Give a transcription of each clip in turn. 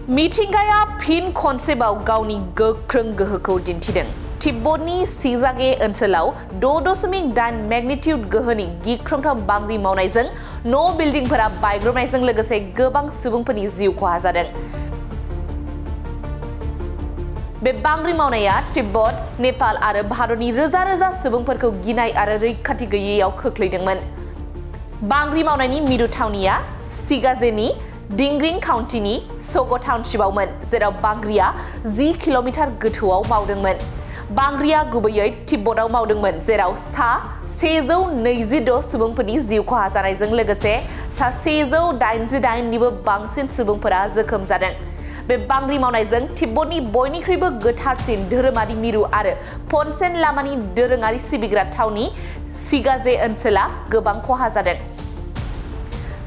मिथिंगाया फिन खनसेबाव गावनि गोख्रों गोहोखौ दिन्थिदों। तिब्बतनि सिजागे ओनसोलाव 6.8 मेग्निट्युड गोहोनि गिख्रंथाव बांग्रि मावनायजों न' बिल्डिंफोरा बायग्रबनायजों लोगोसे गोबां सुबुंफोरनि जिउ खहा जादों। बे बांग्रि मावनाया तिब्बत, नेपाल आरो भारतनि रोजा रोजा सुबुंफोरखौ गिनाय आरो रैखाथि गैयैयाव खोख्लैदोंमोन। बांग्रि मावनायनि मिरु थावनिया सिगाजेनि डिंग्रिं काउन्टिनि सग' टाउनशिपआवमोन, जेराव बांग्रिया 10 किल'मिटार गोथौआव मावदोंमोन। बांग्रिया गुबैयै तिब्बतआव मावदोंमोन, जेराव सा 126 सुबुंफोरनि जिउ खहा जानायजों लोगोसे सा 188 निबो बांसिन सुबुंफोरा जोखोम जादों। बे बांग्रि मावनायजों तिब्बतनि बयनिख्रुइबो गोथारसिन धोरोमारि मिरु आरो फनसेन लामानि दोरोङारि सिबिग्रा थावनि सिगाजे ओनसोला गोबां खहा जादों।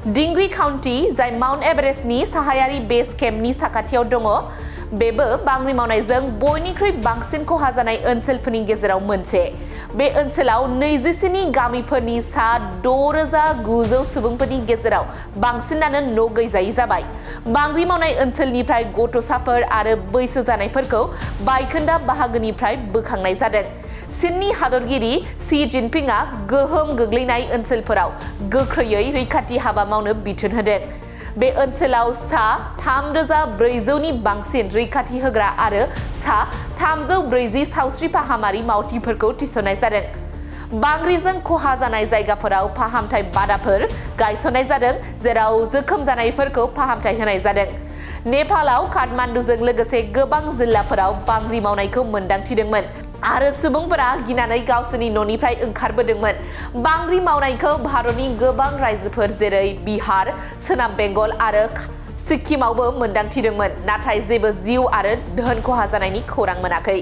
डिंग्री काउन्टि, जाय माउन्ट एभारेस्टनि साहायारि बेस केम्पनि साखाथियाव दङ, बेबो बांग्रि मावनायजों बयनिख्रुइ बांसिन खहा जानाय ओनसोलफोरनि गेजेराव मोनसे। बे ओनसोलाव 27 गामिफोरनि सा 6,900 सुबुंफोरनि गेजेराव बांसिनानो न' गैजायै जाबाय। बांग्रि मावनाय ओनसोलनिफ्राय गथ'साफोर आरो बैसो जानायफोरखौ बायखोन्दा बाहागोनिफ्राय बोखांनाय जादों। चीननि हादरगिरि शी जिनपिंआ गोहोम गोग्लैनाय ओनसोलफोराव गोख्रैयै रैखाथि हाबा मावनो बिथोन होदों। बे ओनसोलाव सा 3,400 नि बांसिन रैखाथि होग्रा आरो सा 340 सावस्रि फाहामारि मावथिफोरखौ थिसननाय जादों। बांग्रिजों खहा जानाय जायगाफोराव फाहामथाय बादाफोर गायसननाय जादों, जेराव जोखोम जानायफोरखौ फाहामथाय होनाय जादों। नेपालाव काठमान्डुजों लोगोसे गोबां जिल्लाफोराव बांग्रि मावनायखौ मोनदांथिदोंमोन आरो सुबुंफोरा गिनानै गावसोरनि न'निफ्राय ओंखारबोदोंमोन। बांग्रि मावनायखौ भारतनि गोबां रायजोफोर जेरै बिहार, सोनाब बेंगल आरो सिक्किमावबो मोनदांथिदोंमोन, नाथाय जेबो जिउ आरो धोन खहा जानायनि खौरां मोनाखै।